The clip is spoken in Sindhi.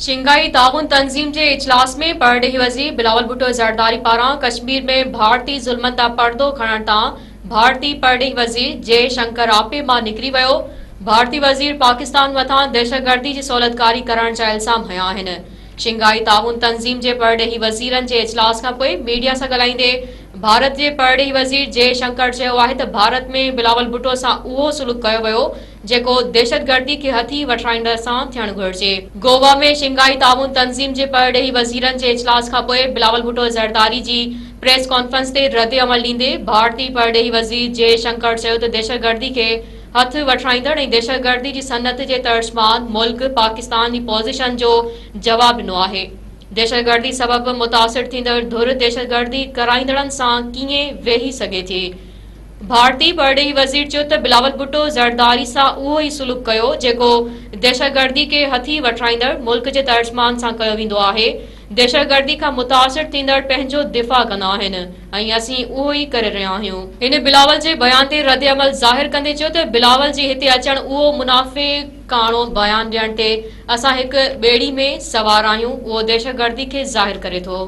شنگهائي تعاون تنظيم جي اجلاس ۾ پرڏيهي وزير بلاول ڀٽو زرداري پاران ڪشمير ۾ ڀارتي ظلمن تان پردو کڻڻ تان ڀارتي پرڏيهي وزير جي شنڪر آپي مان نڪري ويو. ڀارتي وزير پاڪستان مٿان دهشتگردي جي سهولتڪاري ڪرڻ جا الزام هنيا آهن. شنگهائي تعاون تنظيم جي پرڏيهي وزيرن جي اجلاس کانپوء ميڊيا سان ڳالهائيندي ڀارت جي پرڏيهي وزير جي شنڪر چيو آهي ته ڀارت ۾ بلاول ڀٽو سان اهو سلوڪ ڪيو ويو جيڪو دهشتگردي کي هٿي وٺرائيندڙ سان ٿيڻ گهرجي. گووا ۾ شنگهائي تعاون تنظيم جي پرڏيهي وزيرن جي اجلاس کانپوء بلاول ڀٽو زرداري جي پريس ڪانفرنس تي ردعمل ڏيندي ڀارتي پرڏيهي وزير جي شنڪر چيو ته دهشتگردي کي هٿ وٺرائيندڙ ۽ دهشتگردي جي صنعت جي ترجمان ملڪ پاڪستان جي پوزيشن جو جواب ڏنو آهي، دهشتگردي سبب متاثر ٿيندڙ ڌر دهشتگردي ڪرائيندڙن سان ڪيئن ويهي سگهي ٿي؟ ڀارتي پرڏيهي وزير چيو ته بلاول ڀٽو زرداري سان اهو ئي سلوڪ ڪيو جيڪو دهشتگردي کي هٿي وٺرائيندڙ ملڪ جي ترجمان سان ڪيو ويندو آهي، دهشتگردي کان متاثر ٿيندڙ پنهنجو دفاع ڪندا آهن ۽ اسين اهو ئي ڪري رهيا آهيون. هن بلاول جي بيان تي ردعمل ظاهر ڪندي چيو ته بلاول جي هتي اچڻ اهو منافقاڻو بيان ڏيڻ تي اسان هڪ ٻيڙي ۾ سوار آهيون اهو دهشتگردي کي ظاهر ڪري ٿو.